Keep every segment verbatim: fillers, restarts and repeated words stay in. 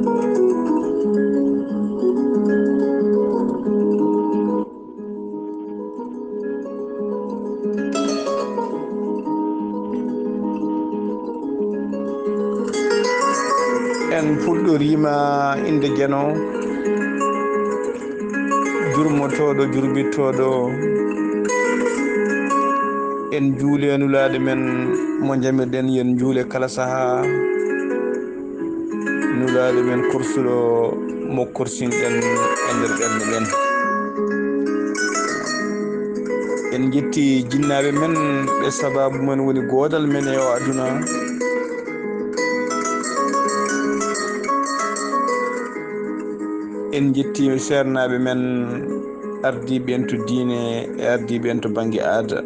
En puɗɗoriima innde Geno, jurmotooɗo, jurbittooɗo. En njuule nulaaɗo men mo njamirɗen, yen njuule kala sahaa. Nulaaɗo men korsuɗo mo korsinɗen e nder ɓernde men. En njetti jinnaaɓe men ɓe sabaabu men woni goodal men e o aduna. En njetti seernaaɓe men ardiiɓe en to diine e ardiiɓe en to bannge aada.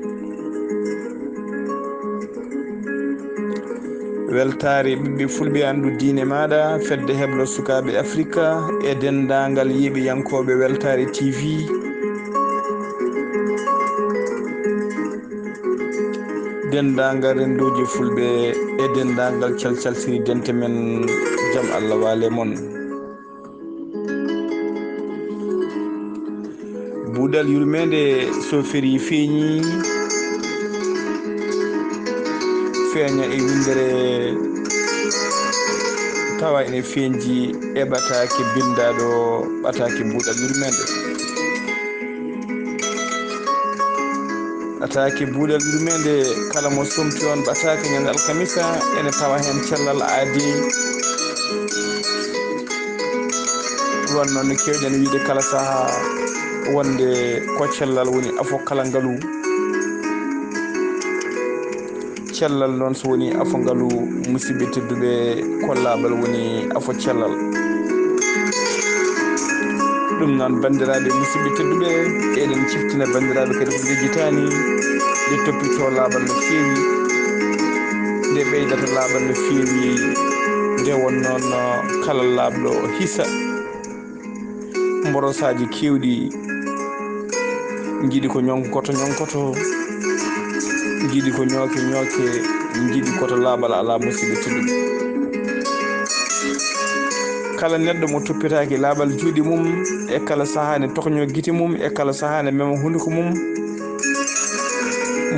Weltaare ɓiɓɓe fulɓe anndu diine maaɗa, fedde heblo sukaaɓe Afrika e denndaangal yeeɓiyankooɓe Weltaare T V. Denndaangal renndooji fulɓe e denndaangal calcaltiri dente men, jam Allah waale mon. Buuɗal yurmeende so ferii feeñi, feeña e winndere tawa ene feeñji e ɓataake binndaaɗo ɓataake buuɗal yurmeende. Ɓataake buuɗal yurmeende kala mo somti on ɓataake ñande alkamisa ene tawa heen cellal aadi. Ɗum wonno no keewɗen wiide kala sahaa wonde ko cellal woni afo kala ngalu. Cellal noon so woni afo ngalu, musidɓe tedduɓe, ko laaɓal woni afo cellal. Ɗum noon, banndiraaɓe musidɓe tedduɓe, eɗen ciftina banndiraaɓe kadi ko ngejjitaani nde toppitoo laaɓal no feewi, nde ɓeydata laaɓal no feewi, nde won noon kala laaɓɗo hisa. Mborosaaji keewɗi njiɗi ko ñonkoto ñonkoto, njiɗi ko ñooke ñooke, njiɗi koto laaɓal alaa, musidɓe tedduɓe. Kala neɗɗo mo toppitaaki laaɓal juuɗe mum, e kala sahaa ne tokño gite mum, e kala sahaa ne mema hunuko mum,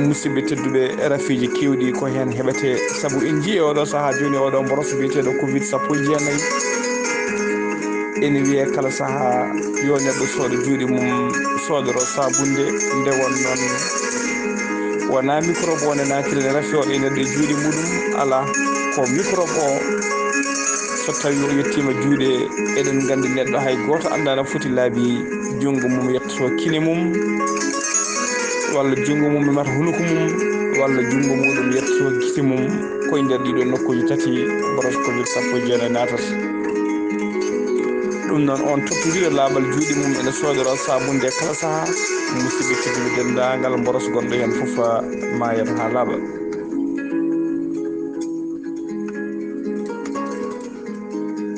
musidɓe tedduɓe, rafiiji keewɗi ko heen heɓetee, sabu en njiyii oɗo sahaa jooni, oɗo mboros biyeteeɗo covid sappo e jeenayi. Ene wiyee kala sahaa yo neɗɗo soodo juuɗe mum, soodoro saabunde. Nde won noon, wonaa mikrobe o ne naatiri ne rafi o e neɗɗo e juuɗe muɗum, alaa, ko mikrobe o, so tawii o yettiima juuɗe, eɗen nganndi neɗɗo hay gooto anndaa no foti laabi junngo mum yettoto kine mum, walla junngo mum memata hunuko mum, walla junngo muɗum yettoto gite mum, ko e nder ɗiɗo nokkuuji tati mboros covid sappo e jeenayi naatata. Ɗum noon, on toppitiiɗo laaɓal juuɗe mum ene soodoro saabunde kala sahaa, musidɓe tedduɓe, denndaangal mboros gonɗo heen fof maayat haa laaɓa.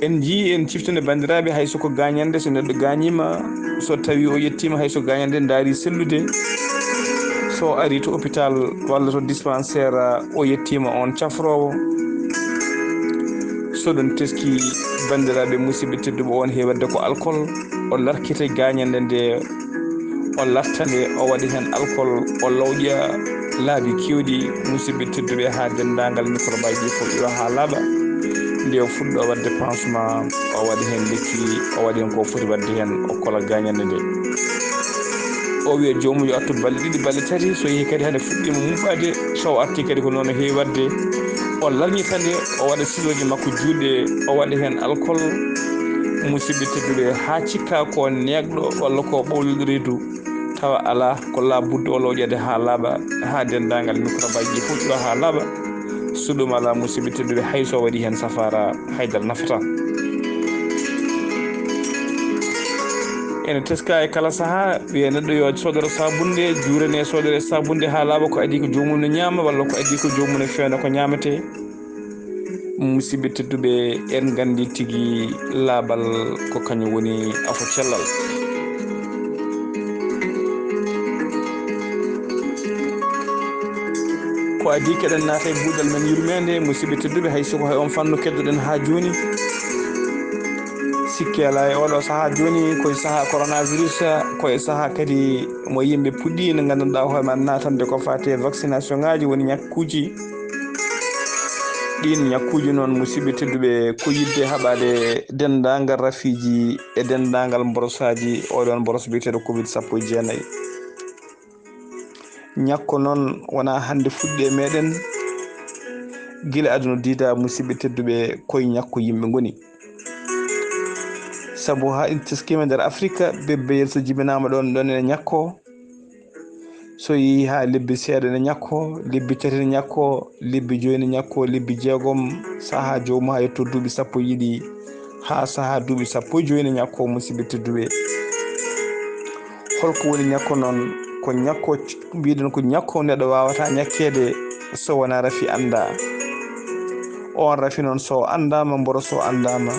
En njiyii, en ciftino banndiraaɓe, hay so ko gaañannde, so neɗɗo gaañiima, so tawii o yettiima, hay so gaañannde ndaari sellude, so o arii to hôpital walla to dispensaire, o yettiima oon cafroowo. So ɗum teskii, banndiraaɓe musidɓe tedduɓe, oon heewi waɗde ko alkol, o larkitee gaañannde nde, o larta nde, o waɗi heen alkol, o lawƴa laabi keewɗi, musidɓe tedduɓe, haa denndaangal mikrobaaji ɗi fof iwa haa laaɓa. Nde o fuɗɗoo waɗde pansement, o waɗi heen lekki, o waɗi heen ko foti waɗde heen, o kola gaañannde nde. O wiya joomum yo attu balɗe ɗiɗi, balɗe tati, so yehii kadi hade fuɗɗiima mufaade, so o artii kadi ko noon o heewi waɗde, o larñita nde, o waɗa silooji makko juuɗe, o waɗa heen alkol, musidɓe tedduɓe, haa cikka ko neeɗɗo walla ko ɓawliiɗo reedu, tawa alaa, ko laabudde o lawƴade haa laaɓa, haa denndaangal mikrobaaji ɗi fof iwa haa laaɓa. So ɗum alaa, musidɓe tedduɓe, hay so o waɗii heen safaara, haydara nafataa. Ene teskaa e kala sahaa, wiyee neɗɗo yo soodoro saabunde, juurane soodoro e saabunde haa laaɓa, ko adii ko joomum ne ñaama walla ko adii ko joomum ne feewna ko ñaametee. Musidɓe tedduɓe, en nganndi tigi laaɓal ko kañum woni afo cellal. Ko adii keɗen naata e buuɗal men yurmeende, musidɓe tedduɓe, hay so ko hay on fannu keddoɗen haa jooni. Sikke alaa e oɗo sahaa jooni, ko e sahaa coronavirus, ko e sahaa kadi mo yimɓe puɗɗi nde nganndanɗaa hoore ma naatande ko faati e vaccination ŋaaji, woni ñakkuuji. Ɗiin ñakkuuji noon, musidɓe tedduɓe, ko yiɗde haɓaade denndaangal rafiiji e denndaangal mborosaaji oɗoon mboros biyeteeɗo covid sappo e jeenayi. Ñakko noon wonaa hannde fuɗɗi e meeɗen, gila aduna diida, musidɓe tedduɓe, koye ñakko yimɓe ngoni. Sabu haa en teskiima nder Afrika, bebbe yel so jibinaama ɗoon, ɗoon ene ñakko. So yehi haa lebbi seeɗa ene ñakko, lebbi tati ene ñakko, lebbi joyi ene ñakko, lebbi jeegom, sahaa joomum haa yetto duuɓi sappo e ɗiɗi, haa sahaa duuɓi sappo e joyi ene ñakko, musidɓe tedduɓe. Holko woni ñakko noon? Ko ñakko, mbiɗen ko ñakko neɗɗo waawata ñakkeede so wonaa rafi anndaa. Oon rafi noon so anndaama, mboros o anndaama,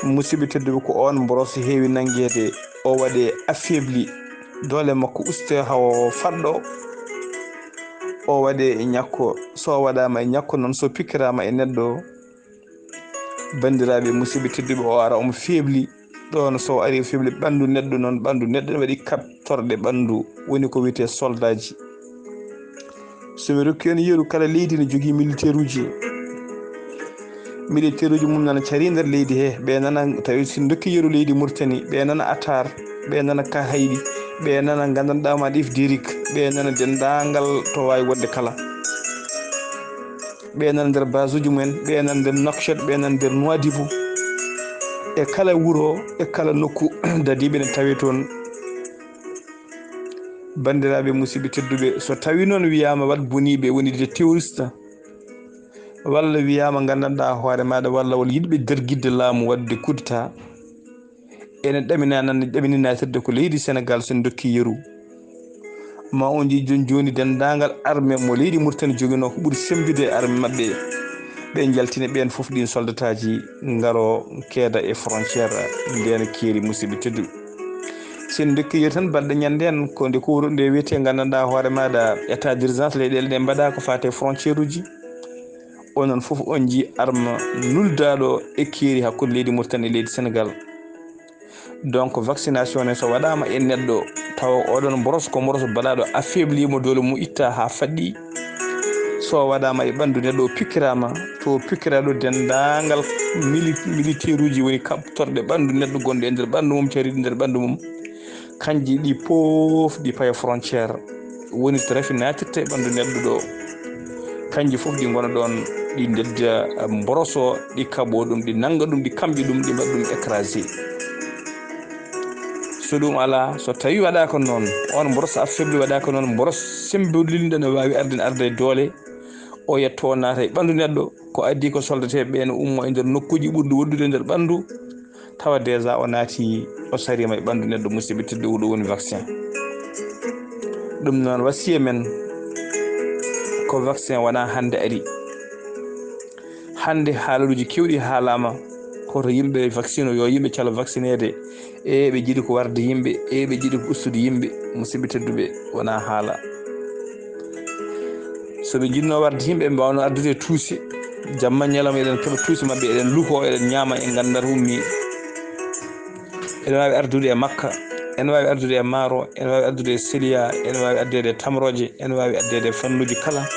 musidɓe tedduɓe, ko oon mboros heewi nanngeede, o waɗe affaibli, doole makko uste hawo faɗɗo, o waɗe ñakko. So waɗaama e ñakko noon, so pikkiraama e neɗɗo, banndiraaɓe, musidɓe tedduɓe, o ara omo feebli. Ɗoon so ari feebli ɓanndu neɗɗo noon, ɓanndu neɗɗo ne waɗi kaɓtorɗe ɓanndu, woni ko wiyetee soldaaji. So mi rokki on yeru, kala leydi ne jogii militeeruuji. Militeeruuji mum nana carii nder leydi he, ɓe nana, tawi si ndokki yeru leydi Mauritanie, ɓe nana Atar, ɓe nana Kahayɗi, ɓe nana nganndanɗaa ma ɗif Dirik, ɓe nana denndaangal to waawi wonde kala. Ɓe nana nder basuuji mumen, ɓe nana nder Nouakchott, ɓe nana nder Nouadhibou. E kala wuro, e kala nokku, dadiiɓe ne tawe toon. Banndiraaɓe, musidɓe tedduɓe, so tawi noon wiyaama waɗ boniiɓe woni de terroriste, walla wiyaama nganndanɗaa hoore maaɗa, walla won yiɗɓe dargidde laamu, waɗde coup d'État, ene ɗamina nan, ɗamininatirde ko leydi Senegaal so en ndokki yeru. Ma on nji jon jooni denndaangal arme mo leydi Mauritanie joginoo ko ɓuri semmbiɗde e arme maɓɓe. Ɓe njaltini ɓeen fof ɗiin soldataaji ngaro keeda e frontière ndeen keeri, musidɓe tedduɓe. So en ndokki yeru tan balɗe ñande en, ko nde kowru nde wiyetee nganndanɗaa hoore maaɗa état d'urgence leyɗeele ɗe mbaɗa ko faati e frontière uji. Onon fof on nji arme nuldaaɗo e keeri hakkunde leydi Mauritanie e leydi Senegaal. Donc, vaccination ne so waɗaama e neɗɗo, tawa oɗon mboros ko mboros baɗaaɗo affaibli mo, doole mum itta haa faɗɗi. So waɗaama e ɓanndu neɗɗo, o pikkiraama, to o pikkiraaɗo denndaangal mili-, militeeruuji woni kaɓtorɗe ɓanndu neɗɗo gonɗe e nder ɓanndu mum, cariiɗi nder ɓanndu mum. Kanji ɗi poof ɗi paya frontière, woni to rafi naatirta e ɓanndu neɗɗo ɗo. Kanji fof ɗi ngona ɗoon, ɗi ndedda mboroso, ɗi kaɓo ɗum, ɗi nannga ɗum, ɗi kamƴa ɗum, ɗi mbaɗa ɗum écrasé. So ɗum alaa, so tawi waɗaaka noon, on mboros affaibli waɗaaka noon, mboros sembolinɗo ne waawi arde, arde e doole, o yetto o naata e ɓanndu neɗɗo, ko addi ko soldateeɓe ɓe ne ummo e nder nokkuuji ɓurɗi woddude e nder ɓanndu, tawa déjà o naati, o sariima e ɓanndu neɗɗo, musidɓe tedduɓe, ɗum woni vaccin. Ɗum noon, wasiya men ko vaccin wonaa hannde ari. Hannde haalaluuji keewɗi haalaama, hoto yimɓe vaccino, yo yimɓe calo vaccineede. E ɓe njiɗi ko warde yimɓe, e ɓe njiɗi ko ustude yimɓe, musidɓe tedduɓe, wonaa haala. So ɓe njiɗno warde yimɓe, ɓe mbaawno ardude e tuusi. Jamma ñalawma eɗen keɓa tuusi maɓɓe, eɗen luho, eɗen ñaama, en nganndat ummi. Ene waawi ardude e makka, ene waawi ardude e maaro, ene waawi ardude e seliya, ene waawi ardude e tamrooje, ene waawi ardude e fannuuji kala.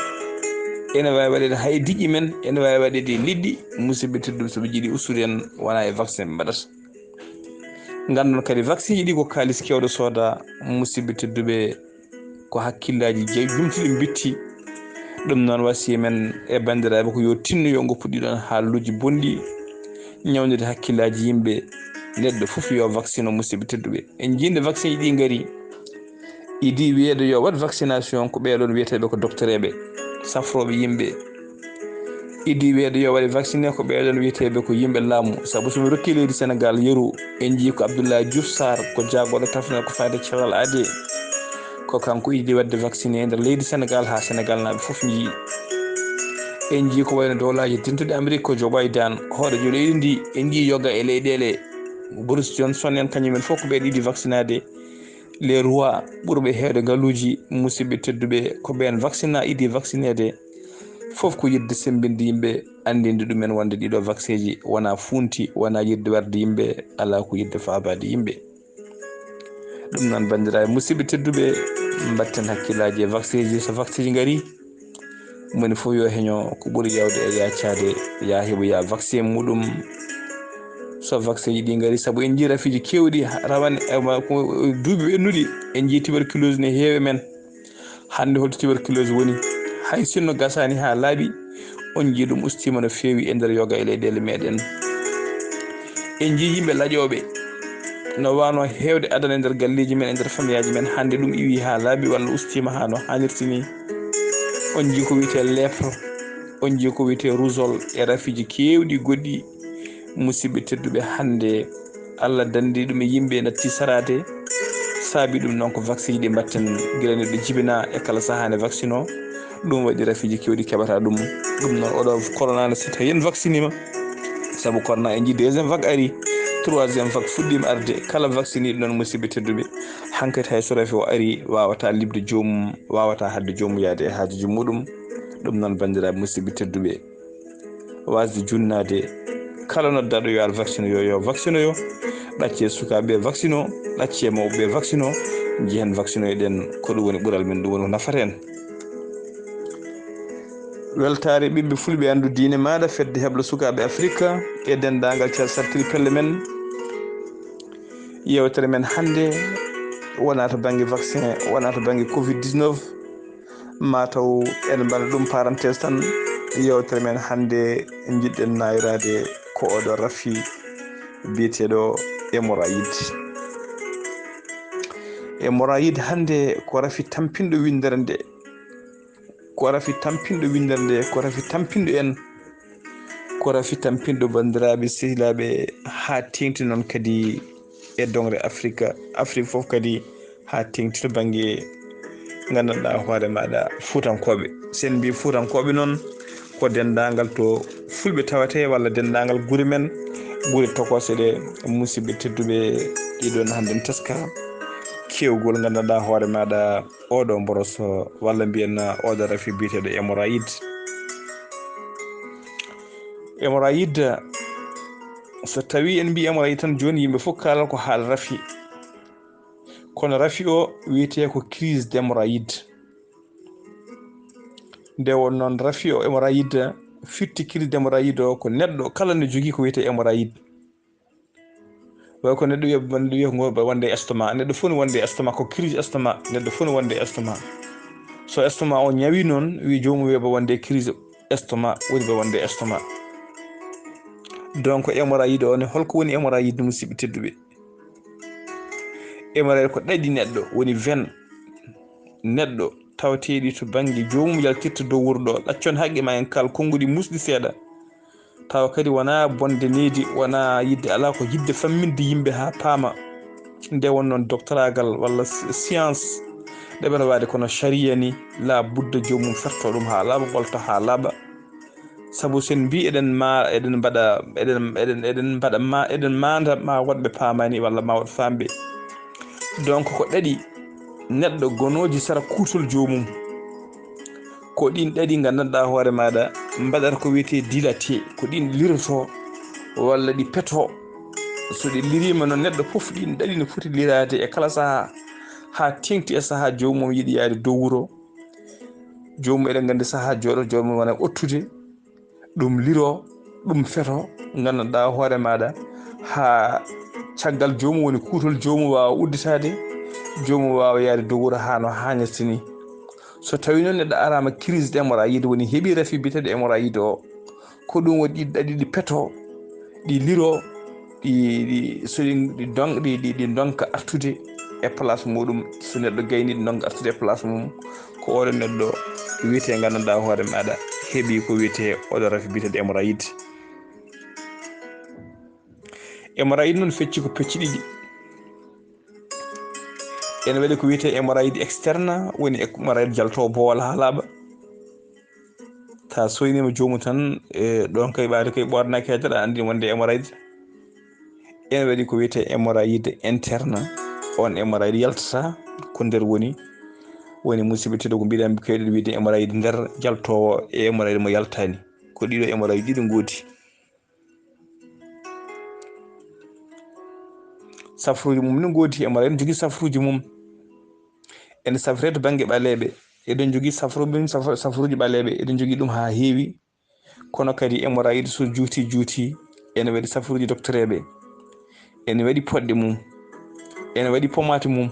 Ene waawi waɗeede hay diƴƴe men, ene waawi waɗeede e liɗɗi. Musidɓe tedduɓe, so ɓe njiɗi ustude en, wonaa e vaccin ɓe mbaɗata. Nganndon kadi, vaccin ji ɗi ko kaalis keewɗo sooda, musidɓe tedduɓe, ko hakkillaaji jeyi jumtuɗi mbitti. Ɗum noon, wasiya men e banndiraaɓe ko yo tinno, yo ngoppu ɗiɗon haaluuji bonɗi, ñawndude hakkillaaji yimɓe. Neɗɗo fof yo vaccino, musidɓe tedduɓe. En njii nde vaccin ji ɗi ngari, idi wiyeede yo waɗ vaccination ko ɓeeɗon wiyeteeɓe ko doktoreeɓe, safrooɓe yimɓe. Idi wiyeede yo waɗe vacciné ko ɓeeɗon wiyeteeɓe ko yimɓe laamu. Sabu so mi rokki leydi Senegaal yeru, en njii ko Abdoulaye Diouf Sarr, ko jaagorɗo tafnere ko faati e cellal aadee. Ko kanko idi waɗde vacciné e nder leydi Senegaal, haa Senegaal naaɓe fof njii. En njii ko wayno dowlaaji dentuɗi Amérique, ko Joe Biden, hooreejo leydi ndi. En njii yoga e leyɗeele, Boris Johnson en, kañum en fof ko ɓe ɗiɗi vaccinaade. Les rois ɓurɓe heewde ngaluuji, musidɓe tedduɓe, ko ɓeen vaccina idi vaccineede. Fof ko yiɗde semmbinde yimɓe, anndinde ɗumen wonde ɗiɗo vaccin ji wonaa fuunti, wonaa yiɗde warde yimɓe, alaa ko yiɗde faabaade yimɓe. Ɗum noon, banndiraaɓe musidɓe tedduɓe, mbatten hakkillaaji e vaccin ji. So vaccin ji ngarii, moni fof yo heño ko ɓuri yawde e yaacaade, yaa heɓoya vaccin muɗum. So vaccin ji ɗi ngarii, sabu en njii rafiiji keewɗi, rawane, e ma-, ko duuɓi ɓennuɗi, en njii tuberculose ne heewi men. Hannde holto tuberculose woni? Hay sinno gasaani haa laaɓi, on njii ɗum ustiima no feewi e nder yoga e leyɗeele meɗen. En njii yimɓe laƴooɓe no waano heewde adana e nder galleeji men, e nder famiyaaji men. Hannde ɗum iwi haa laaɓi walla ustiima haa no haanirta ni. On njii ko wiyetee lèpre, on njii ko wiyetee rougeole e rafiiji keewɗi goɗɗi. Musidɓe tedduɓe, hannde Allah danndi ɗum e yimɓe natti saraade. Saabi ɗum noon ko vaccin ji ɗi mbatten gila neɗɗo jibina e kala sahaa ne vaccin o. Ɗum waɗi rafiiji keewɗi keɓata ɗum. Ɗum noon oɗo corona ne, si tawi en vaccinima, sabu corona en njii deuxième vague ari, troisième vague fuɗɗima arde. Kala vacciniiɗo noon, musidɓe tedduɓe, hankadi hay so rafi o ari, wawata liɓde joomum, wawata haɗde joomum yaade e haajuji muɗum. Ɗum noon, banndiraaɓe musidɓe tedduɓe, waasde junnaade kala noddaaɗo yo ar vaccinoyo, yo vaccinoyo. Ɗaccee sukaaɓe vaccino, ɗaccee mawɓe vaccino, njehen vaccinoyo ɗen, ko ɗum woni ɓural men, ɗum woni ko nafata en. Weltaare ɓiɓɓe fulɓe anndu diine maaɗa, fedde heblo sukaaɓe Afrika e denndaangal cal sarkiri pelle men. Yewtere men hannde wonaa to bannge vaccin, wonaa to bannge covid dix-neuf. Mataw en mbaɗa ɗum parenthèse tan. Yewtere men hannde, njiɗɗen nayoraade ko oɗo rafi biyeteeɗo hémorroïde. Hémorroïde hannde ko rafi tampinɗo winndere nde. Ko rafi tampinɗo winndere nde, ko rafi tampinɗo en, ko rafi tampinɗo banndiraaɓe sehilaaɓe, haa teeŋti noon kadi e doŋre Afrika, Afrik fof kadi, haa teeŋti to bannge nganndanɗaa hoore maaɗa Fuutankooɓe. So en mbii Fuutankooɓe noon, ko denndaangal to Fulɓe tawetee walla denndaangal gure men, gure tokoose ɗe, musidɓe tedduɓe, ɗiɗon hannde ne teska keewgol nganndanɗaa hoore maaɗa oɗo mboros walla mbiyen oɗo rafi biyeteeɗo hémorroïde. Hémorroïde, so tawii en mbii hémorroïde tan, jooni yimɓe fof kaalata ko haala rafi. Kono rafi o wiyetee ko crise d'hémorroïde. Nde won noon rafi o hémorroïde, firti crise d'hémorroïde o ko neɗɗo kala ne jogii ko wiyetee hémorroïde. Way ko neɗɗo wiya, neɗɗo wiya ko wonde estomac. Neɗɗo fof ne wonde estomac, ko crise estomac. Neɗɗo fof ne wonde estomac. So estomac o ñawi noon, wi joomum wiya ba wonde crise estomac, woni ba wonde estomac. Donc, hémorroïde o ne, holko woni hémorroïde, musidɓe tedduɓe? Hémorroïde ko ɗaɗi neɗɗo, woni veine neɗɗo, tawateeɗi to bannge joomum yaltirta dow wuro ɗo. Ɗaccon haqqe ma en kal konnguɗi musɗi seeɗa. Tawa kadi wonaa bonde needi, wonaa yiɗde, alaa, ko yiɗde famminde yimɓe haa paama. Nde won noon doktoraagal walla si-, science, ɗeɓata waade kono sariya ni, laa budda joomum ferto ɗum haa laaɓa, ɓolta haa laaɓa. Sabu so en mbii eɗen ma-, eɗen mbaɗa, eɗen, eɗen, eɗen mbaɗa ma-, eɗen maanda ma woɗɓe paamani walla ma woɗ faamɓe. Donc, ko ɗaɗi neɗɗo gonooji sara kuutol joomum. Ko ɗin ɗaɗi nganndanɗaa hoore maaɗa mbaɗata ko wiyetee dilaté, ko ɗin liroto walla ɗi peto. So ɗi liriima noon, neɗɗo fof ɗin ɗaɗi no foti liraade e kala sahaa, haa teeŋti e sahaa joomum yiɗi yaade dow wuro. Joomum, eɗen nganndi sahaa jooɗo, joomum wona ottude, ɗum liro, ɗum feto, nganndanɗaa hoore maaɗa, haa caggal joomum woni kuutol joomum waawa udditaade, joomum waawa yaade dow wuro haa no haanirta ni. So tawii noon neɗɗo araama crise d'hémorroïde, woni heɓii rafi biyeteeɗo hémorroïde o, ko ɗum waɗi ɗi ɗaɗi ɗi peto, ɗi liro, ɗi, ɗi, so ɗi, ɗi don-, ɗi, ɗi, ɗi ndonka artude e place muɗum, so neɗɗo gayni ɗi ndonka artude e place mum, ko oɗo neɗɗo wiyetee nganndanɗaa hoore maaɗa heɓii ko wiyetee oɗo rafi biyeteeɗo hémorroïde. Hémorroïde noon fecci ko pecci ɗiɗi. Ene waɗi ko wiyetee hémorroïde externe, woni hémorroïde jaltoowo boowal haa laaɓa. Ta soynima joomum tan, e ɗon kay ɓaade koye ɓoornaaki haydara, a anndi wonde hémorroïde. Ene waɗi ko wiyetee hémorroïde interne. On hémorroïde yaltata ko nder woni. Woni musidɓe tedduɓe ko mbiɗen kewɗen wiide hémorroïde nder jaltoowo e hémorroïde mo yaltaani. Ko ɗiɗo hémorroïde ɗiɗo ngoodi. Safruuji mum ne ngoodi, hémorroïde ne jogii safruuji mum. Ene safree to bannge ɓaleeɓe. Eɗen jogii safru-, min safru-, safruuji ɓaleeɓe. Eɗen jogii ɗum haa heewi. Kono kadi hémorroïde so juuti juuti, ene waɗi safruuji doktoreeɓe. Ene waɗi poɗɗe mum. Ene waɗi pomaati mum.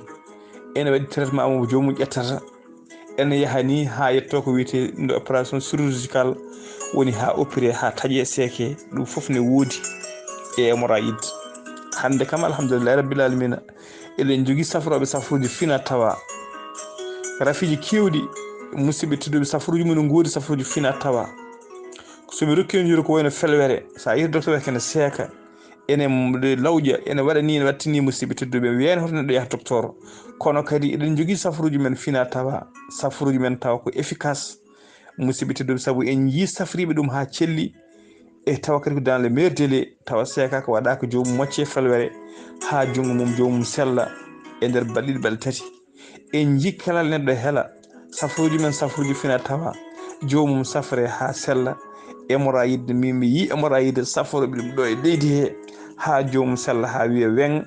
Ene waɗi traitement mum joomum ƴettata. Ene yaha ni haa yettoo ko wiyetee nde opération chirurgicale, woni haa opéré, haa taƴee, seekee. Ɗum fof ne woodi e hémorroïde. Hannde kam, alhamdulillahi rabbil alamina, eɗen jogii safrooɓe safruuji fina tawa. Rafiiji keewɗi, musidɓe tedduɓe, safruuji mum ne ngoodi, safruuji fina tawa. So mi rokki on yiyde ko wayno felwere, so a yiyii docteur wiyata ene seeka, ene m-, lawƴa, ene waɗa ni, ene waɗta ni, musidɓe tedduɓe, mi wiyaani hoto neɗɗo yaha docteur. Kono kadi eɗen jogii safruuji men fina tawa, safruuji men tawa ko efficace, musidɓe tedduɓe, sabu en njii safriiɓe ɗum haa celli, e tawa kadi ko dans le meilleur délai, tawa seekaaka, waɗaaka joomum moƴƴe felwere haa junngo mum joomum sella e nder balɗe ɗiɗi, balɗe tati. En njii kelal neɗɗo hela, safruuji men safruuji fina tawa, joomum safre haa sella. Hémorroïde, min mi yii hémorroïde safrooɓe ɗum ɗo e leydi he, haa joomum sella, haa wiya weŋ.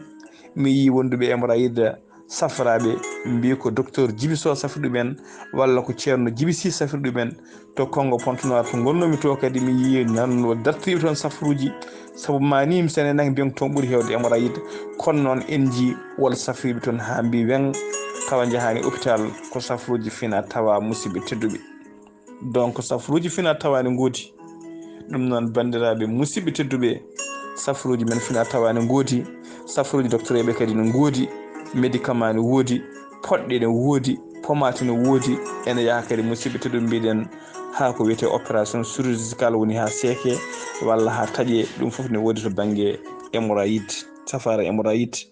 Mi yii wonduɓe hémorroïde safraaɓe mbii ko docteur Djiby Sow safri ɗumen, walla ko ceerno Djiby Sy safri ɗumen. To Kongo Pointe-Noire to ngonnoomi to kadi, mi yii nan o dartiiɓe toon safruuji, sabu ma ni mi sene nange mbiyen toon ɓuri heewde hémorroïde. Kono noon en njii wol safriiɓe toon haa mbii weŋ, tawa njahaani hôpital, ko safruuji fina tawa, musidɓe tedduɓe. Donc, safruuji fina tawa ne ngoodi. Ɗum noon, banndiraaɓe musidɓe tedduɓe, safruuji men fina tawa ne ngoodi, safruuji doctoreeɓe kadi ne ngoodi, médicament ne woodi, poɗɗe ne woodi, pomaati ne woodi, ene yaha kadi, musidɓe tedduɓe, mbiɗen haa ko wiyetee opération chirurgicale, woni haa seekee walla haa taƴee, ɗum fof ne woodi to bannge hémorroïde, safaara hémorroïde.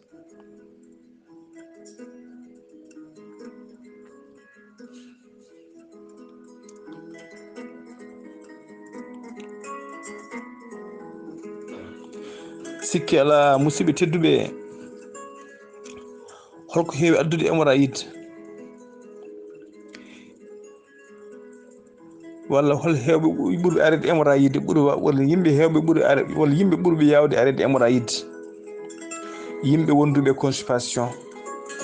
Sikke alaa, musidɓe tedduɓe, holko heewi addude hémorroïde? Walla hol heewɓe ɓu-, ɓurɓe areede hémorroïde, ɓuri wa-, walla yimɓe heewɓe ɓuri are-, walla yimɓe ɓurɓe yaawde areede hémorroïde? Yimɓe wonduɓe constipation,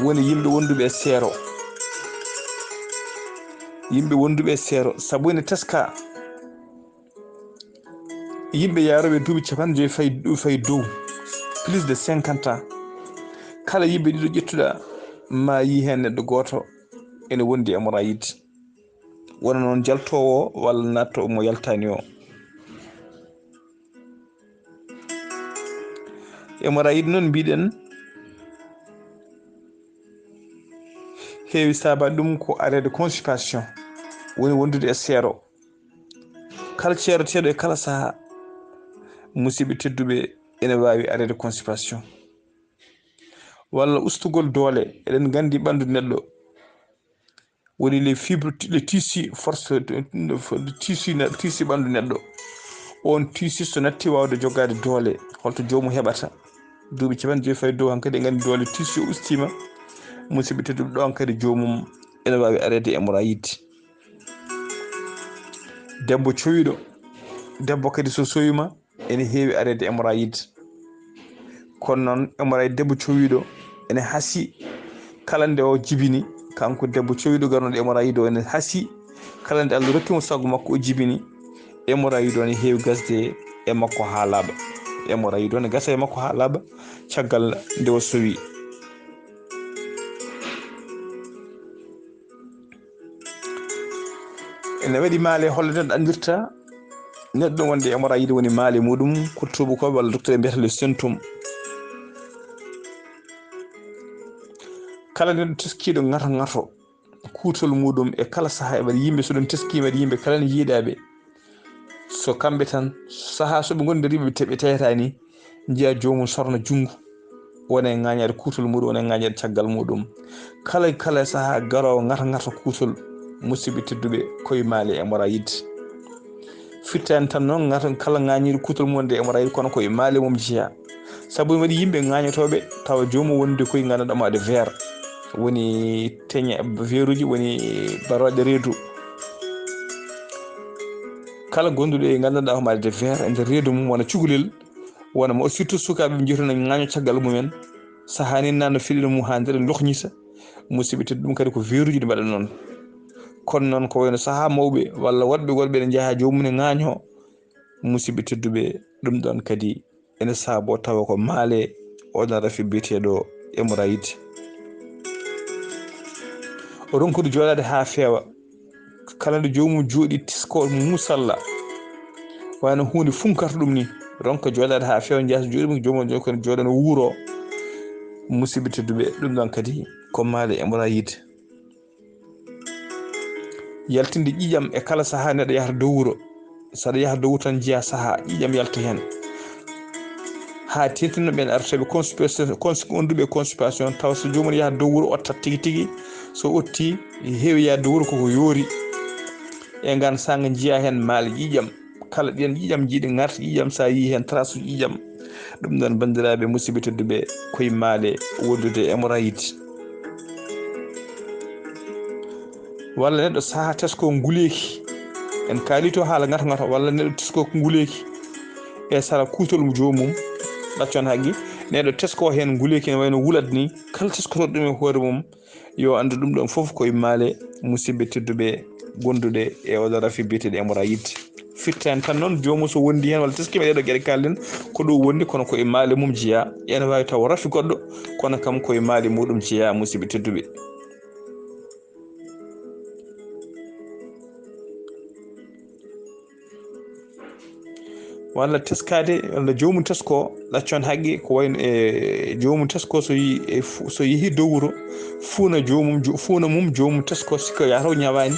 woni yimɓe wonduɓe e seero. Yimɓe wonduɓe e seero, sabu ene teska. Yimɓe yaarooɓe duuɓi capanɗe joyi fay, fay dow, plus de cinquante ans. Kala yimɓe ɗiɗo ƴettuɗa, ma yii heen neɗɗo gooto ene wondi e hémorroïde. Wona noon jaltoowo o walla naatto mo yaltaani o. Hémorroïde noon mbiɗen heewi saabaade ɗum ko areede constipation, woni wondude e seero. Kala ceeroteeɗo e kala sahaa, musidɓe tedduɓe, ene waawi areede constipation. Walla ustugol doole, eɗen nganndi ɓanndu neɗɗo, woni les fibres, les tissus, force, le tissu ne-, tissu ɓanndu neɗɗo. On tissu so natti waawde jogaade doole, holto joomum heɓata? Duuɓi capanɗe joyi fay dow, hankadi en nganndi doole tissu ustiima. Musidɓe tedduɓe, ɗoon kadi joomum ene waawi areede hémorroïde. Debbo cowiɗo, debbo kadi so sowiima, ene heewi areede hémorroïde. Kono noon, hémorroïde debbo cowiɗo ene hasii. Kala nde o jibini, kanko debbo cowiɗo garnuɗo hémorroïde o ene hasii. Kala nde Allah rokki mo sago makko, o jibini, hémorroïde o ne heewi gasde e makko haa laaɓa. Hémorroïde o ne gasa e makko haa laaɓa caggal nde o sowi. Ene waɗi maale, holle neɗɗo anndirta neɗɗo wonde hémorroïde, woni maale muɗum, ko tuubakooɓe walla docteur en mbiyata le symptôme. Kala neɗɗo teskiiɗo ŋato ŋato kuutol muɗum e kala sahaa, e waɗi yimɓe so ɗum teskiima, waɗi yimɓe kala ne yiiɗaaɓe. So kamɓe tan, sahaa so ɓe ngondi nder yimɓe te ɓe tawata ni, njiya joomum sorna junngo, wona e ŋaañaade kuutol muɗum, wona e ŋaañaade caggal muɗum. Kala, kala sahaa garoowo ŋata ŋata kuutol, musidɓe tedduɓe, koye maale hémorroïde. Firtaani tan noon ŋata kala ŋaañiiɗo kuutol mum wonde hémorroïde, kono koye maale mum jeyaa. Sabu ene waɗi yimɓe ŋaañotooɓe tawa joomum wondi koye ngannduɗaa mo aɗa weer. woni teñe veeruji, woni barooɗe reedu. Kala gonduɗo e nganndanɗaa homaade de verre e nder reedu mum, wona cukalel, wona mo, surtout sukaaɓe ɓe njiyata no ŋaaño caggal mumen, sahaa ni nanno fiɗɗino mum haa nder ene lokñita, musidɓe tedduɓe, ɗum kadi ko veeruji ɗi mbaɗa noon. Kono noon ko wayno sahaa mawɓe walla waɗɓe worɓe ene njaha joomum ne ŋaaño, musidɓe tedduɓe, ɗum ɗon kadi ene saaboo tawa ko maale oɗon rafi biyeteeɗo hémorroïde. Ronkude jooɗaade haa feewa, kala nde joomum jooɗi tesko musalla, wayno huunde funkarta ɗum ni, ronka jooɗaade haa feewa, njaha so jooɗiima joomum, joomum kono jooɗa no wuuro. Musidɓe tedduɓe, ɗum ɗon kadi ko maale hémorroïde. Yaltinde ƴiiƴam e kala sahaa neɗɗo yahata dow wuro. So aɗa yaha dow wuro tan njiyaa sahaa ƴiiƴam yalta heen. Haa teeŋti noon ɓeen artooɓe constipation, cons-, gonduɓe e constipation, tawa so joomum yaha dow wuro, ottat tigi tigi. So otti, heewi yaha dow wuro koko yoori. E ngaan saanga njiyaa heen maale ƴiiƴam. Kala ɗiyan ƴiiƴam jiiɗi ngarta ƴiiƴam, so a yii heen trace uji ƴiiƴam, ɗum ɗon, banndiraaɓe musidɓe tedduɓe, koye maale wondude e hémorroïde. Walla neɗɗo saha tesko nguleeki, en kaali to haala ngata ngata, walla neɗɗo tesko ko nguleeki e sara kuutol mo joomum, ɗaccon haqqe, neɗɗo tesko heen nguleeki ene wayno wulad ni, kala teskotoɗo ɗum e hoore mum, yo anndu ɗum ɗon fof koye maale musidɓe tedduɓe gonduɗe e oɗo rafi biyeteeɗo hémorroïde. Firti en tan noon, joomum so wondi heen walla teskiima ɗeɗo geɗe kalɗen, ko ɗo wondi, kono ko e maale mum jeyaa. Ene waawi taw rafi goɗɗo, kono kam ko e maale muɗum jeyaa, musidɓe tedduɓe. Walla teskaade, walla joomum tesko, ɗaccon haqqe, ko wayno e joomum tesko so yi-, e fu-, so yehi dow wuro, fuuna joomum, jo-, fuuna mum joomum tesko, sikka yataw ñawaani,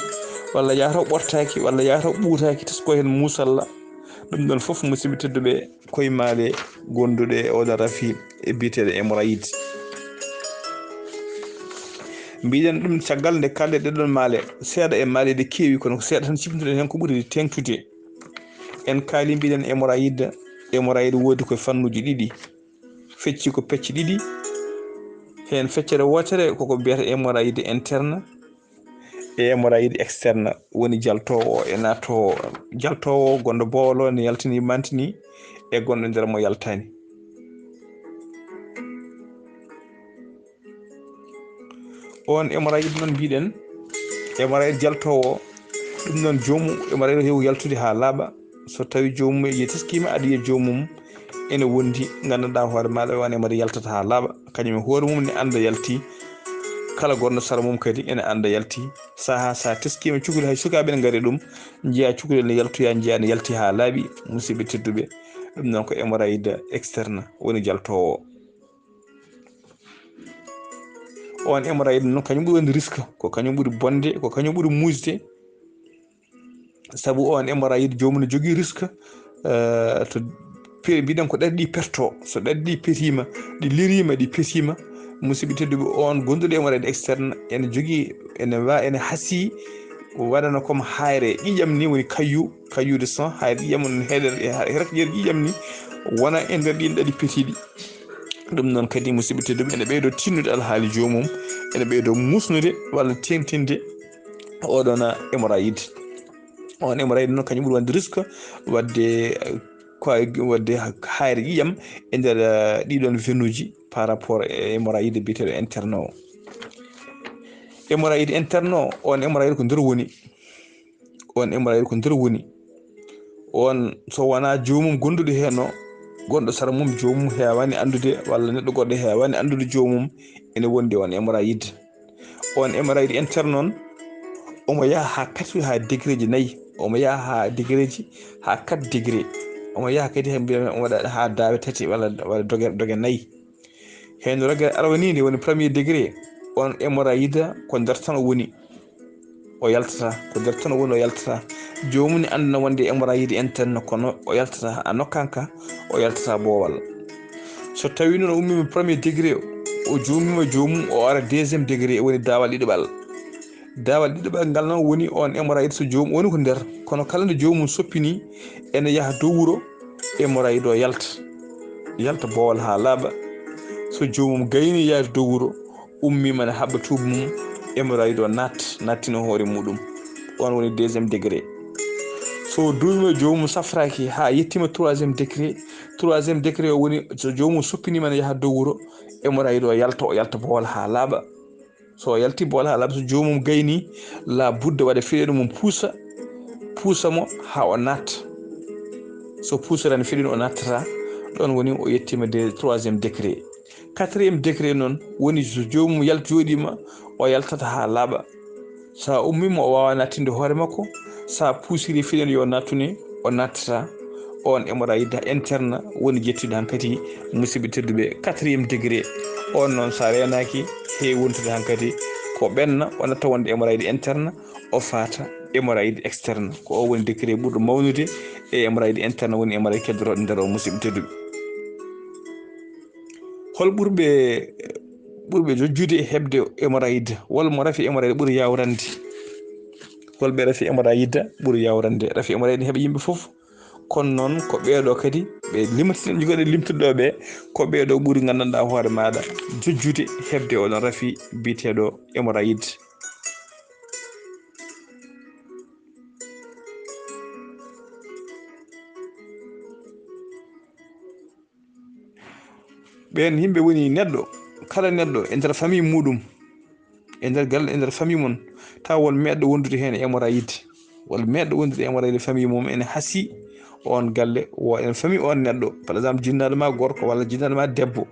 walla yataw ɓortaaki, walla yataw ɓuutaaki, tesko heen musalla. Ɗum ɗon fof, musidɓe tedduɓe, koye maale gonduɗe e oɗo rafi e biyeteeɗo hémorroïde. Mbiɗen ɗum caggal nde kalɗe ɗeɗon maale, seeɗa e maale ɗe keewi, kono ko seeɗa tan ciftuɗen heen ko ɓuri teeŋtude. En kaali mbiɗen hémorroïde, hémorroïde woodi ko fannuuji ɗiɗi, fecci ko pecce ɗiɗi. Heen feccere wootere koko mbiyata hémorroïde interne, e hémorroïde externe, woni jaltoowo e naatoowo. Jaltoowo gonɗo boowal o ne yaltini mantini, e gonɗo nder mo yaltaani. On hémorroïde noon mbiɗen, hémorroïde jaltoowo, ɗum noon joomum hémorroïde o heewi yaltude haa laaɓa. So tawi joomum e teskiima, aɗa yiya joomum ene wondi, nganndanɗaa hoore maaɗa, wano hémorroïde yaltata haa laaɓa. Kañum e hoore mum ne annda yalti. Kala gonɗo sara mum kadi ene annda yalti. Sahaa so a teskiima cukalel, hay sukaaɓe ne ngari ɗum, njiyaa cukalel ne yaltoya, njiyaa ne yalti haa laaɓi, musidɓe tedduɓe. Ɗum noon ko hémorroïde externe, woni jaltoowo. On hémorroïde noon, kañum ɓuri wonde risque, ko kañum ɓuri bonde, ko kañum ɓuri muusde. Sabu on hémorroïde, joomum ne jogii risque, eh, to pe-, mbiɗen ko ɗaɗi ɗi perto. So ɗaɗi ɗi petiima, ɗi liriima, ɗi petiima, musidɓe tedduɓe, on gonduɗo hémorroïde externe ene jogii, ene wa-, ene hasii, waɗana comme hayre ƴiiƴam ni, woni caillot, caillot de sang, hayre ƴiiƴam, on heɗer, e ha-, rek nder ƴiiƴam ni, wona e nder ɗin ɗaɗi petiiɗi. Ɗum noon kadi, musidɓe tedduɓe, ene ɓeydo tinnude alhaali joomum, ene ɓeydo musnude walla teeŋtinde oɗon hémorroïde. On hémorroïde noon, kañum ɓuri wonde risque waɗde, eh, ko waɗde ha-, hayre ƴiiƴam e nder, eh, ɗiɗon venuji par rapport e hémorroïde biyeteeɗo interne o. Hémorroïde interne o, on hémorroïde ko nder woni. On hémorroïde ko nder woni. On, so wonaa joomum gonduɗo heen o, gonɗo sara mum, joomum heewaani anndude, walla neɗɗo goɗɗo heewaani anndude joomum, ene wondi on hémorroïde. On hémorroïde interne noon, omo yaha haa quatre, haa degré ji nayi. Omo yaha haa degré ji, haa quatre degré. Omo yaha kadi haa mbiya omo waɗa haa daawe tati walla, walla doge, doge nayi. Heen rogere arwaniinde woni premier degré, on hémorroïde ko nder tan o woni. O yaltata, ko nder tan o woni, o yaltata. Joomum ne anndana wonde hémorroïde interne, kono o yaltata a nokkanka, o yaltata boowal. So tawi noon o ummiima premier degré, o juumiima joomum, o ara deuxième degré, woni daawal ɗiɗaɓal. Daawal ɗiɗaɓal ngal noon woni on hémorroïde, so joomum woni ko nder, kono kala nde joomum soppini, ene yaha dow wuro, hémorroïde o yalta. Yalta boowal haa laaɓa. So joomum gayni yaade dow wuro, ummiima ne haɓɓa tuubu mum, hémorroïde o naat, naattina hoore muɗum. On woni deuxième degré. So duumima joomum safraaki haa yettiima troisième degré, troisième degré o woni so joomum soppiniima ne yaha dow wuro, hémorroïde o yalta, o yalta boowal haa laaɓa. So o yalti boowal haa laaɓa, so joomum gayni, la budda waɗa fiɗeende mum puusa, puusa mo haa o naat. So puusiraani fiɗeende o nattata, ɗon woni o yettiima de troisième degré. Quatrième degré noon woni so joomum yalti jooɗiima, o yaltata haa laaɓa. So a ummiima o waawaa nattinde hoore makko, so a puusiri fiɗeende yo nattu ne, o nattata. On hémorroïde interne woni jettude hankadi musidɓe tedduɓe quatrième degré. On noon so a reenaaki heewi wontude hankadi ko ɓenna, o natta wonde hémorroïde interne, o faata hémorroïde externe. Ko o woni degré ɓurɗo mawnude e hémorroïde interne woni hémorroïde keddorooɗo nder o musidɓe tedduɓe. Hol ɓurɓe, ɓurɓe jojjude e heɓde hémorroïde, walla mo rafi hémorroïde ɓuri yawrande? Hol ɓe rafi hémorroïde ɓuri yawrande? Rafi hémorroïde ne heɓa yimɓe fof, kono noon ko ɓeeɗo kadi ɓe limti-, jogiiɗo limtuɗo ɓe, ko ɓeeɗo ɓuri nganndanɗaa hoore maaɗa jojjude heɓde oɗon rafi biyeteeɗo hémorroïde. Ɓeen yimɓe woni neɗɗo, kala neɗɗo e nder famille muɗum, e nder galle, e nder famille mum, taw won meeɗɗo wondude heen e hémorroïde, walla meeɗɗo wondude e hémorroïde e famille mum, ene hasii oon galle, wo en famille oon neɗɗo, par exemple, jinnaaɗo ma gorko walla jinnaaɗo ma debbo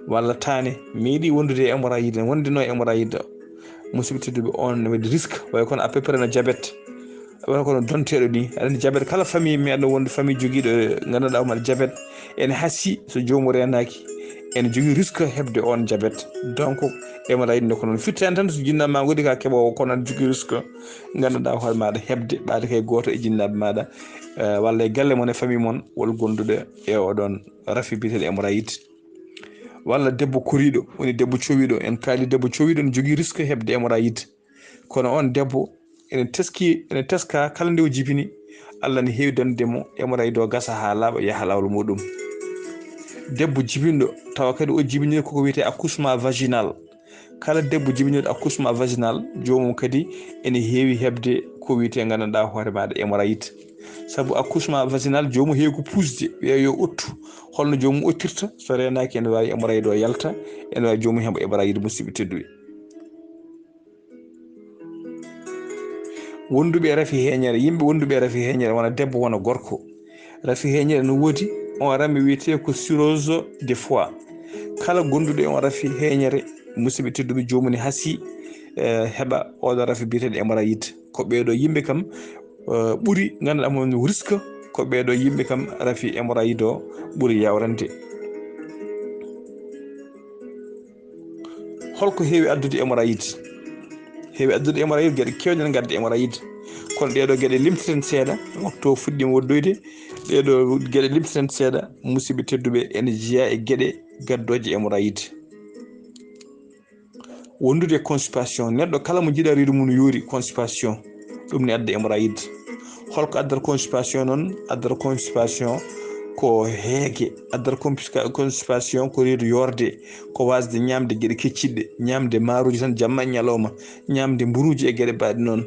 walla taane, meeɗi wondude e hémorroïde, wondude no e hémorroïde o. Musidɓe tedduɓe, on ne waɗi risque, way kono à peu près no diabète. Wona kono donteeɗo ni, aɗa anndi diabète, kala famille meeɗo wonde famille jogiiɗo, ngannduɗaa hoore maaɗa diabète, ene hasii so joomum reenaaki, ene jogii risque heɓde on diabète. Donc, hémorroïde ne ko noon. Firti heen tan so jinnaaɗo ma ngoodi ka keɓoowo, kono aɗa jogii risque, ngannduɗaa hoore maaɗa heɓde ɓaade kay gooto e jinnaaɓe maaɗa, eh, walla e galle mon, e famille mon, walla gonduɗo e oɗon rafi biyeteeɗo hémorroïde. Walla debbo koriiɗo, woni debbo cowiiɗo, en kaali debbo cowiiɗo ne jogii risque heɓde hémorroïde. Kono on debbo ene teski, ene teska kala nde o jibini, Allah ne heewi dandude mo, hémorroïde o gasa haa laaɓa, yaha laawol muɗum. Debbo jibinɗo, tawa kadi o jibini ko, ko wiyetee accouchement vaginal. Kala debbo jibinɗo accouchement vaginal, joomum kadi ene heewi heɓde ko wiyetee, nganndanɗaa hoore maaɗa, hémorroïde. Sabu accouchement vaginal, joomum heewi ko puusde, wiya yo ottu. Holno joomum ottirta? So reenaaki, ene waawi hémorroïde o yalta, ene waawi joomum heɓa hémorroïde, musidɓe tedduɓe. Wonduɓe e rafi heeñere, yimɓe wonduɓe e rafi heeñere, wona debbo, wona gorko. Rafi heeñere no woodi, on rami wiyetee ko cirrhose de foie. Kala gonduɗo e on rafi heeñere, musidɓe tedduɓe, joomum ne hasii, eh, heɓa oɗo rafi biyeteeɗo hémorroïde. Ko ɓeeɗo yimɓe kam, eh, ɓuri ngannduɗaa mo risque, ko ɓeeɗo yimɓe kam rafi hémorroïde o ɓuri yawrande. Holko heewi addude hémorroïde? Heewi addude hémorroïde, geɗe keewɗe ne ngadda hémorroïde. Kono ɗeeɗo geɗe limteten seeɗa, waktu o fuɗɗiima woɗɗoyde. Ɗeeɗo geɗe limteten seeɗa, musidɓe tedduɓe, ene jeyaa e geɗe gaddooje hémorroïde. Wondude e constipation, neɗɗo kala mo njiɗa reedu mum yoori, constipation, ɗum ne adda hémorroïde. Holko addata constipation noon? Addata constipation ko heege, addata complica-, constipation ko reedu yoorde, ko wasde ñaamde geɗe kecciɗɗe, ñaamde maaroji tan jamma e ñalawma, ñaamde mburuuji e geɗe mbaɗi noon.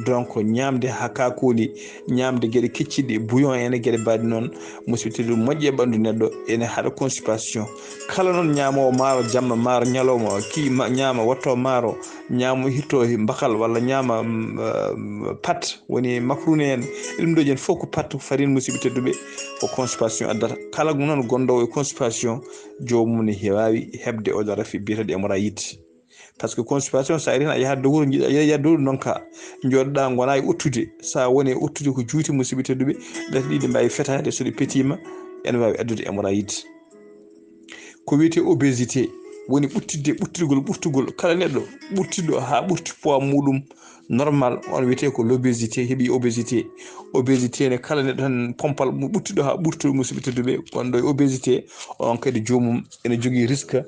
Donc, ñaamde haa kaakooli, ñaamde geɗe kecciɗɗe, bouillon en e geɗe mbaɗi noon, musidɓe tedduɓe, moƴƴi e ɓanndu neɗɗo, ene haɗa constipation. Kala noon ñaamoowo maaro jamma, maaro ñalawma, ki ma-, ñaama, watto maaro, ñaamo, hitto mbakal, walla ñaama, mm, eh, pat, woni macaroni en, e ɗum ɗo jen fof ko pat, farine, musidɓe tedduɓe, ko constipation addata. Kala noon gondoowo e constipation, joomum ne waawi heɓde oɗo rafi biyeteeɗo hémorroïde. Par ce que constipation, so a ari tan a yahat dow wuro, njiɗa yaha dow wuro, noon ka jooɗoɗaa, ngonaa e ottude. So a woni e ottude ko juuti, musidɓe tedduɓe, ɗate ɗiɗi mbaawi fetaade, so ɗe petiima, ene waawi addude hémorroïde. Ko wiyetee obésité, woni ɓuttidde, ɓuttugol, ɓuttugol. Kala neɗɗo ɓuttiɗo haa ɓurti poids muɗum normal, on wiyetee ko l'obésité, heɓi obésité. Obésité ne kala neɗɗo tan pompal mo ɓuttiɗo haa ɓurti, musidɓe tedduɓe, gonɗo e obésité, on kadi joomum ene jogii risque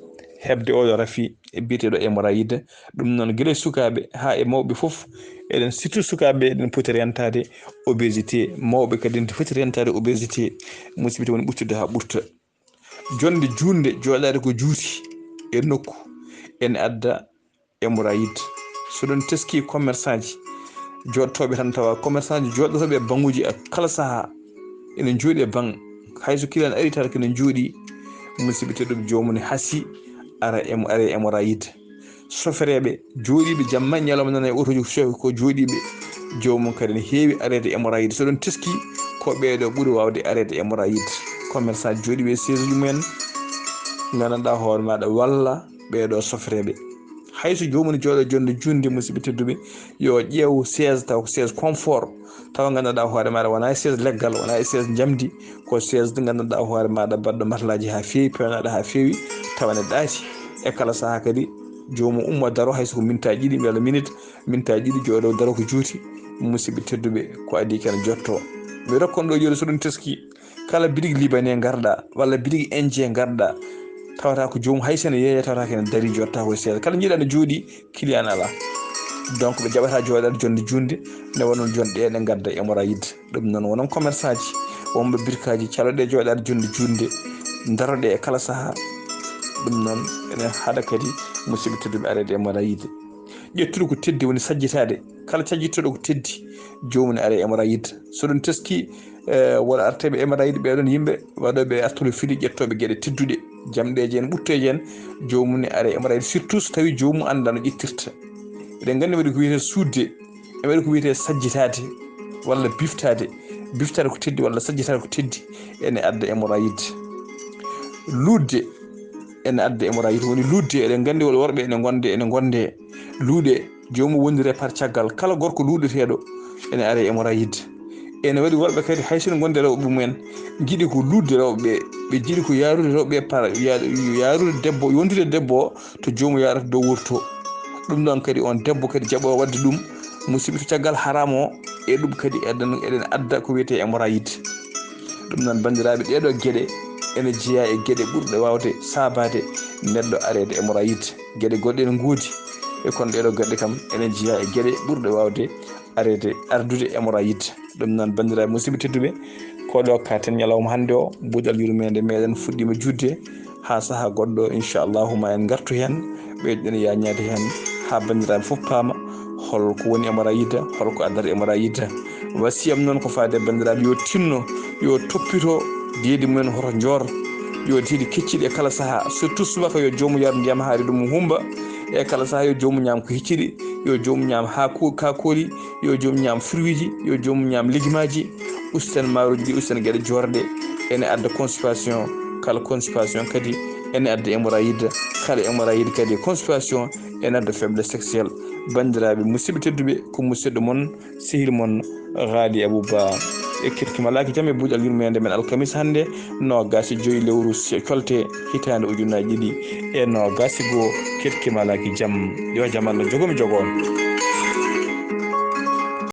heɓde oɗo rafi e biyeteeɗo hémorroïde. Ɗum noon, gila e sukaaɓe haa e mawɓe fof, eɗen, surtout sukaaɓe, eɗen poti rentaade obésité. Mawɓe kadi ene poti rentaade obésité. Musidɓe, woni ɓuttude haa ɓurta. Jonde juutnde, jooɗaade ko juuti e nokku, ene adda hémorroïde. So ɗon teski commerçant ji, jooɗotooɓe tan tawa commerçant ji jooɗotooɓe e baŋuuji e kala sahaa, ene njooɗi e baŋ. Hay so client ari tawata ko ene njooɗi, musidɓe tedduɓe, joomum ne hasi ara emo-, ara e hémorroïde. Sofereeɓe jooɗiiɓe jamma e ñalawma nana e otooji ko jooɗiiɓe, joomum kadi ne heewi areede hémorroïde. So ɗon teski, ko ɓeeɗo ɓuri waawde areede hémorroïde. Commerçant jooɗiiɓe e chaise uji mumen, nganndanɗaa hoore maaɗa, walla ɓeeɗo sofereeɓe. Hay so joomum ne jooɗo jonnde juutnde, musidɓe tedduɓe, yo ƴeew chaise taw ko chaise confort, tawa nganndanɗaa hoore maaɗa wonaa e chaise leggal, wonaa e chaise njamndi, ko chaise nde nganndanɗaa hoore maaɗa baɗɗo matlaaji haa feewi, peewnaaɗo haa feewi, tawa ne ɗaati. E kala sahaa kadi joomum ummo daro, hay so ko minitaaji ɗiɗi walla minit, minitaaji ɗiɗi jooɗo daro ko juuti. Musidɓe tedduɓe, ko adii kene jotto. Mi rokkon ɗo jooɗo so ɗum teski, kala bitig libanais ngarɗa walla bitig indien ngarɗa, tawata ko joomum hay so ene yeeya, tawata ko ene darii, jotta ko e chaise. Kala njiiɗa ne jooɗi, client alaa. Donc ɓe jaɓata jooɗaade jonnde juutnde, ne wonno jonɗe ɗe ngadda hémorroïde. Ɗum noon wonon commerçant ji, wonɓe bitikaaji, caloɗe jooɗaade jonnde juutnde, daroɗe e kala sahaa. Ɗum noon ene haɗa kadi, musidɓe tedduɓe, areede hémorroïde. Ƴettude ko teddi woni sajjitaade. Kala cajjittoɗo ko teddi, joomum ne ara e hémorroïde. So ɗum teski, eh, won arteeɓe hémorroïde, ɓee ɗoon yimɓe waɗooɓe arthrofili, ƴettooɓe geɗe tedduɗe, jamɗeeje en, ɓutteeje en, joomum ne ara e hémorroïde, surtout so tawii joomum anndaa no ƴettirta. Eɗen nganndi waɗi ko wiyetee suuɗde, e waɗi ko wiyetee sajjitaade walla biftaade. Biftaade ko teddi walla sajjitaade ko teddi ene adda hémorroïde. Luutde ene adda hémorroïde. Woni luutde, eɗen nganndi won worɓe ene ngonde, ene ngonde luuɗe, joomum wondire par caggal. Kala gorko luuɗeteeɗo ene ara e hémorroïde. Ene waɗi worɓe kadi, hay so ene ngondi rewɓe mumen, njiɗi ko luutde rewɓe ɓe, ɓe njiɗi ko yaarude rewɓe ɓe par, ya-, yaarude debbo, yontude debbo o to joomum yaarata dow wurto. Ɗum ɗoon kadi, on debbo kadi jaɓoowo waɗde ɗum, musidɓe, to caggal haraam o, e ɗum kadi eɗen, eɗen adda ko wiyetee hémorroïde. Ɗum noon, banndiraaɓe, ɗee ɗoo geɗe ene jeyaa e geɗe ɓurɗe waawde saabaade neɗɗo areede hémorroïde. Geɗe goɗɗe ene ngoodi, e kono ɗee ɗoo geɗe kam ene jeyaa e geɗe ɓurɗe waawde areede, ardude hémorroïde. Ɗum noon, banndiraaɓe, musidɓe tedduɓe, ko ɗo kaaten ñalawma hannde o, buuɗal yurmeende meɗen fuɗɗiima juutde. Haa sahaa goɗɗo, inchallahu, ma en ngartu heen, ɓeyden yaañaade heen, haa banndiraaɓe fof paama hol ko woni hémorroïde, hol ko addata hémorroïde. Wasiyam noon ko faade e banndiraaɓe, yo tinno, yo toppito deedi mumen hoto njoor, yo deedi kecciɗi e kala sahaa, surtout subaka, yo joomum yar ndiyam haa reedu mum hummba, e kala sahaa yo joomum ñaam ko hecciɗi, yo joomum ñaam haako-, kaakooli, yo joomum ñaam fruitji, yo joomum ñaam légumaaji, usten maaroji ɗi, usten geɗe joorɗe, ene adda constipation, kala constipation kadi ene adda hémorroïde, kala hémorroïde kadi constipation ene adda faiblesse sexuelle. Banndiraaɓe, musidɓe tedduɓe, ko musidɗo mon, sehil mon, Ghali Abou Ba. E ketki malaaki jam e buuɗal yurmeende men alkamis hannde, noogaas e joy lewru se-, colte hitaande ujunnaaji ɗiɗi e noogaas e goo. Ketki malaaki jam, yo jam Allah jogo mi jogo on.